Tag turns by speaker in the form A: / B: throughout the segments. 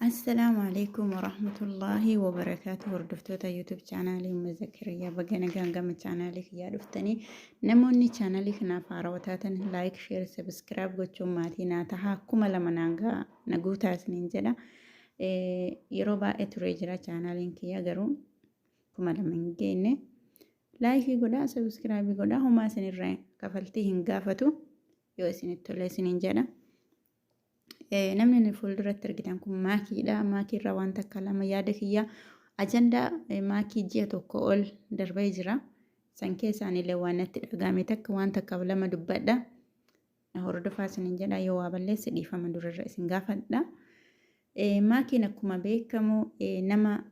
A: Assalaamu alaikum warahmatullaahi wabarakaatu. Hordoftoota YouTube chaanaalii Ummu Zakariyaa, baga nagaan gama chaanaalii kiyyaa dhuftanii. Namoonni chaanaalii kanaaf haarawaa taatan like, share, subscribe gochuun maatii naa tahaa. 2000 naan ga'a, na guutaa isiniin jedha. Yeroo baay'ee turee jira chaanaaliin kiyya, garuu 2000 hin geenne. Laayikii godhaa, subscribe godhaa, homaa isinirraa kafaltii hin gaafatu yoo isinitti tole isiniin jedha. Namni inni fuulduratti argitan kun Maakiidha. Maakii irraa waan takka lama yaada kiyya, ajandaa Maakii ji'a tokko ol darbee jira. San keessaan illee waan natti dhaga'ame takka waan takkaaf lama dubbadha. Na hordofaa isiniin jedha, yoo waa balleesse dhiifama durarra isin gaafadha. Maakiin akkuma beekamu nama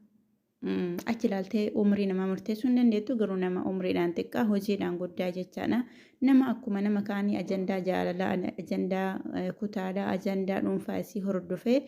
A: achi ilaaltee umrii namaa murteessuu hin dandeettu, garuu nama umriidhaan xiqqaa, hojiidhaan guddaa jechaadha. Nama akkuma nama kaanii ajandaa jaalalaa, ajandaa kutaadhaa, ajandaa dhuunfaa isii hordofee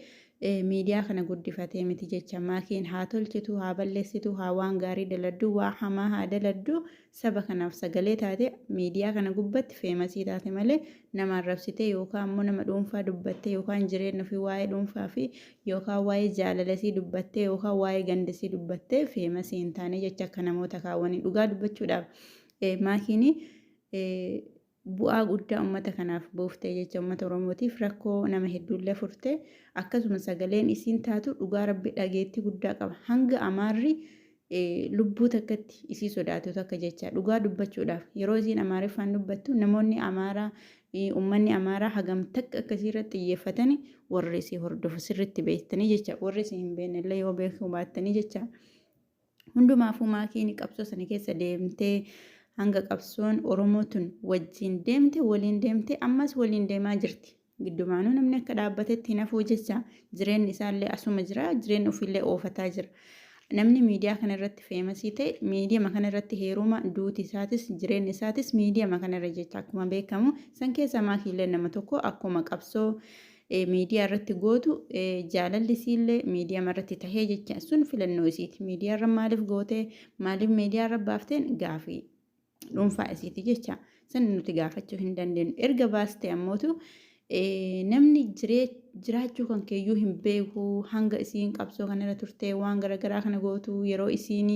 A: miidiyaa kana guddifatee miti jecha. Maakiin haa tolchitu, haa balleessitu, haa waan gaarii daladdu, waa hamaa haa daladdu, saba kanaaf sagalee taate, miidiyaa kana gubbatti feemasii taate malee nama arrabsitee yookaan ammoo nama dhuunfaa dubbattee yookaan jireenya ofii waa'ee dhuunfaa fi yookaan waa'ee jaalalasii dubbattee yookaan waa'ee gandasii dubbattee feemasii hin taane jecha akka namoota kaawwanii. Dhugaa dubbachuudhaaf Maakiin bu'aa guddaa uummata kanaaf buuftee jecha, uummata Oromootiif rakkoo nama hedduullee furte. Akkasuma sagaleen isiin taatu dhugaa Rabbi dhageettii guddaa qaba, hanga Amaarri lubbuu takkatti isii sodaatu takka jecha. Dhugaa dubbachuudhaaf yeroo isiin Amaariffaan dubbattu namoonni Amaaraa, uummanni Amaaraa hagam takka akkasii irratti xiyyeeffatani, warri isii hordofu sirriitti beektanii jecha, warri isii hin beekne illee yoo beekuu baattanii jecha. Hundumaafuu Maakiin qabsoo sana keessa deemtee, hanga qabsoon Oromoo tun wajjin deemte, waliin deemte, ammas waliin deemaa jirti. Giddumaanuu namni akka dhaabbatetti hin hafuu jecha, jireenyi isaallee asuma jira, jireenya ofiillee oofataa jira. Namni miidiyaa kana irratti feemasii ta'e miidiyaa kana irratti heeruma, duuti isaatis jireenyi isaatis miidiyaa kana irra jecha akkuma beekamu. San keessa Maakiillee nama tokko, akkuma qabsoo miidiyaa irratti gootu jaalalli isiillee miidiyaa irratti tahee jecha. Sun filannoo isiiti. Miidiyaa irra maaliif gootee, maaliif miidiyaa irra baafteen gaafii dhuunfaa isiiti jecha, san nuti gaafachuu hin dandeenyu. Erga baaste ammootu namni jiraachuu kan keeyyuu hin beeku. Hanga isiin qabsoo kanarra turtee waan garaagaraa kana gootu, yeroo isiin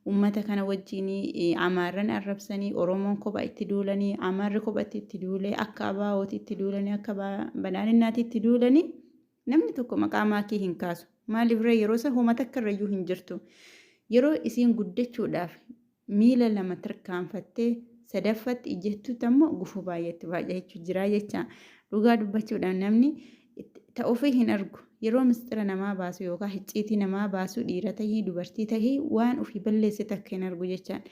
A: ummata kana wajjin Amaarran arrabsanii, Oromoon kopha itti duulanii, Amaarri kophatti itti duulee, akka Abaa'ooti itti duulanii, akka Badhaadhinaatti itti duulanii, namni tokko maqaa Maakii hin kaasu. Maaliif ree? Yeroo san homa takka irrayyuu hin jirtu. Yeroo isiin guddachuudhaaf miila lama tarkaanfattee sadaffatti ijjattutti ammoo gufuu baay'eetti baay'achuu jira jecha. Dhugaa dubbachuudhaan namni ta ofii hin argu. Yeroo misxira namaa baasu yookaan hicciitii namaa baasu, dhiira tahii dubartii tahii, waan ofii balleesse takka hin argu jechaan.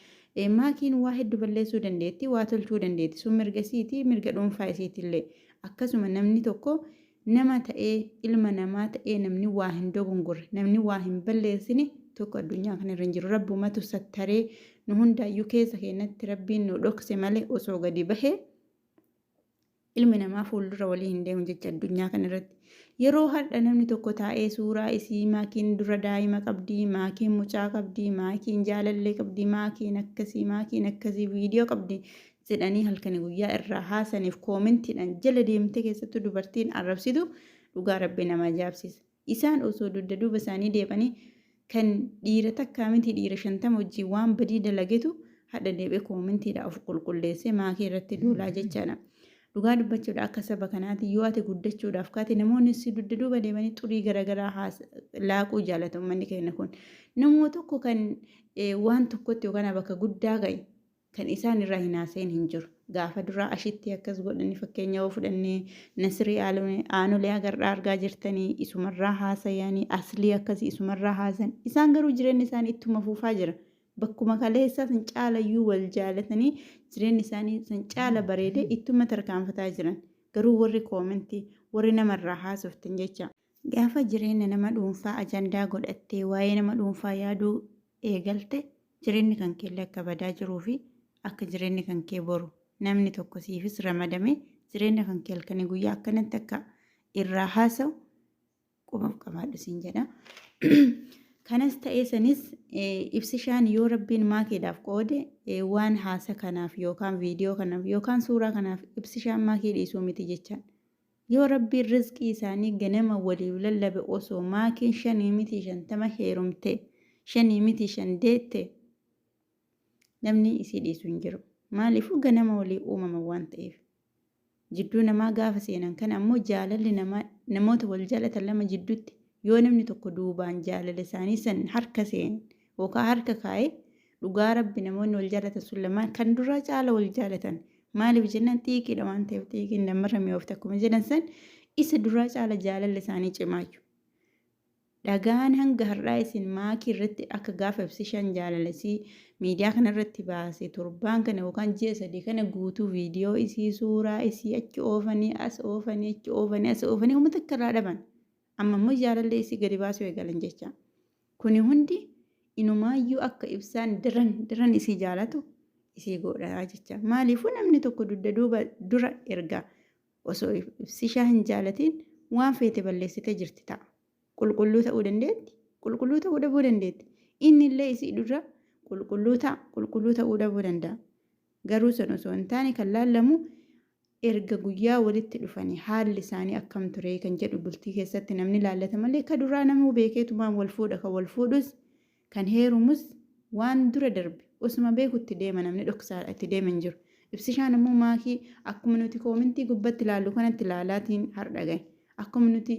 A: Maakiin waa hedduu balleessuu dandeetti, waa tolchuu dandeetti. Sun mirga isiiti, mirga dhuunfaa isiitillee. Akkasuma namni tokko nama ta'ee, ilma namaa ta'ee, namni waa hin dogongorre, namni waa hin balleessine tokko addunyaa kanarra hin jiru. Rabbumatu sattaree nu hundaayyuu keessa keenyatti Rabbiin nu dhokse malee osoo gadi bahee ilmi namaa fuuldura walii hin deemu jecha addunyaa kana irratti. Yeroo har'a namni tokko taa'ee suuraa isii, Maakiin dura daa'ima qabdii, Maakiin mucaa qabdii, Maakiin jaalallee qabdii, Maakiin akkasii, Maakiin akkasii, viidiyoo qabdi jedhanii halkanii guyyaa irraa haasaniif koomentiidhaan jala deemtee keessattuu dubartiin arrabsitu dhugaa Rabbi nama ajaa'ibsiisa. Isaan osoo dugda duuba isaanii deebanii kan dhiira takkaa miti dhiira 50 wajjin waan badii dalagetu hadha deebi'ee koomentiidha of qulqulleessee Maakii irratti duulaa jechaadha. Dhugaa dubbachuudha akka saba kanaati yoo ati guddachuudhaaf kaate namoonni si dugda duuba deemanii xurii garaagaraa laaquu jaalatu uummanni keenya kun. Namuma tokko kan waan tokkotti yookaan bakka guddaa ga'e kan isaan irraa hin haasa'in hin jiru. Gaafa duraa ashitti akkas godhanii, fakkeenya yoo fudhannee Nasirii Aanolee agarraa argaa jirtanii, isumarraa haasayanii, Aslii akkasii isumarraa haasayan. Isaan garuu jireenyi isaanii ittuma fufaa jira. Bakkuma kaleessaa san caalayyuu wal jaalatanii, jireenyi isaanii san caala bareedee ittuma tarkaanfataa jiran. Garuu warri koomentii, warri namarraa haasoftan jecha. Gaafa jireenya nama dhuunfaa ajandaa godhattee waa'ee nama dhuunfaa yaaduu eegalte, jireenyi kan keellee akka badaa jiruu fi akka jireenyi kan kee boru namni tokko siifis ramadame jireenya kan kee halkanii guyyaa akkanatti akka irraa haasa'u qubaaf qabaadhu siin jedha. Kanas ta'ee sanis, Ibsishaan yoo Rabbiin Maakiidhaaf qoode waan haasa kanaaf yookaan viidiyoo kanaaf yookaan suuraa kanaaf Ibsishaan Maakii dhiisuu miti jechaan. Yoo Rabbiin rizqii isaanii ganama waliif lallabe osoo maakiin shanii miti 50 heerumte, shanii miti shan deette, namni isii dhiisu hin jiru. Maaliifuu ganama walii uumaman waan ta'eef. Jidduu namaa gaafa seenan kana ammoo jaalalli namaa namoota wal jaalatan lama jidduutti yoo namni tokko duubaan jaalala isaanii san harka seen yookaan harka kaa'e, dhugaa Rabbi, namoonni wal jaalatan sun lamaan kan duraa caala wal jaalatan. Maaliif jennaan, xiiqiidha waan ta'eef, xiiqiin namarra mi'oofte akkuma jedhan san, isa duraa caala jaalalli isaanii cimaayyu. Dhagaan hanga har'aa isin maakii irratti akka gaafa Ibsishaan jaalalasii miidiyaa kana irratti baase, torbaan kana yookaan ji'a 3 kana guutuu viidiyoo isii, suuraa isii achi oofanii as oofanii, achi oofanii as oofanii, uummata akka irraa dhaban. Amma immoo jaalallee isii gadi baasuu eegalan jecha. Kuni hundi inumaayyuu akka Ibsaan daran daran isii jaalatu isii godha jecha. Maaliifuu namni tokko dugda duuba dura erga osoo Ibsishaa hin jaalatiin waan feete balleessitee jirti ta'a. Qulqulluu ta'uu dandeetti, qulqulluu ta'uu dhabuu dandeetti. Inni illee isii dura qulqulluu ta'a, qulqulluu ta'uu dhabuu danda'a. Garuu san osoo hin taane, kan laallamu erga guyyaa walitti dhufanii haalli isaanii akkam ture kan jedhu bultii keessatti namni laallata malee, ka duraa namuu beekeetumaan wal fuudha. Kan wal fuudhus kan heerumus waan dura darbe osuma beeku itti deema, namni dhoksaadha itti deema hin jiru. Ibsishaan immoo maakii akkuma nuti koomentii gubbatti ilaallu kanatti ilaalaatiin har'a gahe. Akkuma nuti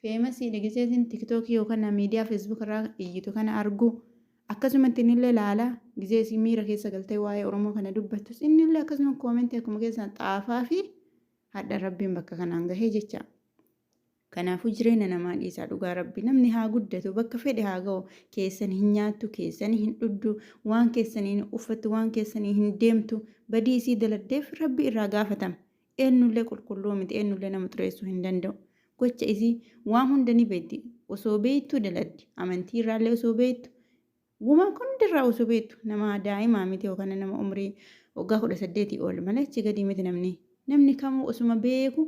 A: feemasiidha giseetiin TikTokii yookaan miidiyaa Facebook irraa iyyitu kana argu, akkasumatti innillee ilaalaa gizee isii miira keessa galtee waa'ee Oromoo kana dubbattus, innillee akkasuma koomentii akkuma keessan xaafaa fi hadha Rabbiin bakka kanaan gahee jecha. Kanaafuu jireenya namaa dhiisaa. Dhugaa Rabbi, namni haa guddatu, bakka fedhe haa ga'u. Keessan hin nyaattu, keessan hin dhugdu, waan keessanii hin uffattu, waan keessanii hin deemtu. Badii isii daladdeef Rabbi irraa gaafatama. Eenyullee qulqulluu miti, eenyullee nama xureessuu hin danda'u. Gocha isii waan hunda ni beekti. Osoo beektuu daladdi. Amantii irraallee osoo beektu, gumaa hundirraa osoo beektu, nama daa'imaa miti yookaan nama umrii waggaa 18 ol malee achi gadi miti namni. Namni kamuu osuma beeku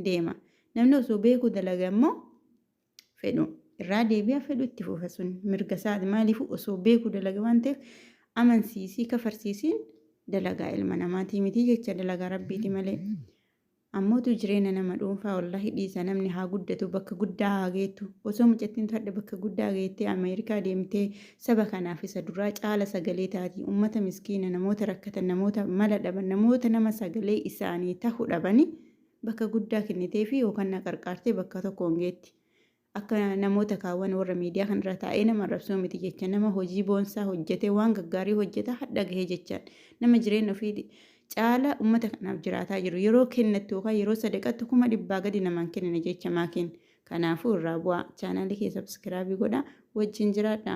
A: deema. Namni osoo beeku dalaga immoo fedhu irraa deebi'a, fedhu itti fufa, sun mirga isaati. Maaliif? Osoo beeku dalaga waan ta'eef, amansiisii kafarsiisiin dalagaa ilma namaatii miti jecha, dalagaa Rabbiiti malee. Ammootu jireenya nama dhuunfaa wallahi dhiisa. Namni haa guddatu, bakka guddaa haa geettu. Osoo mucattiin hadha bakka guddaa geettee Ameerikaa deemtee, saba kanaaf isa duraa caala sagalee taati. Ummata miskiina, namoota rakkatan, namoota mala dhaban, namoota nama sagalee isaanii tahu dhabani bakka guddaa kennitee fi yookaan na qarqaartee bakka tokkoon geetti. Akka namoota kaawwan warra miidiyaa kanarra taa'ee nama arrabsuu miti jecha, nama hojii boonsaa hojjetee waan gaggaarii hojjeta hadha gahee jechaan, nama jireenya ofii caala ummata kanaaf jiraataa jiru, yeroo kennattu yookaan yeroo sadaqattu 100,000 gadi namaan kennine jecha maakiin. Kanaafuu irraa bu'aa. Chaanaalii kee subscribe godha, wajjin jiraadha.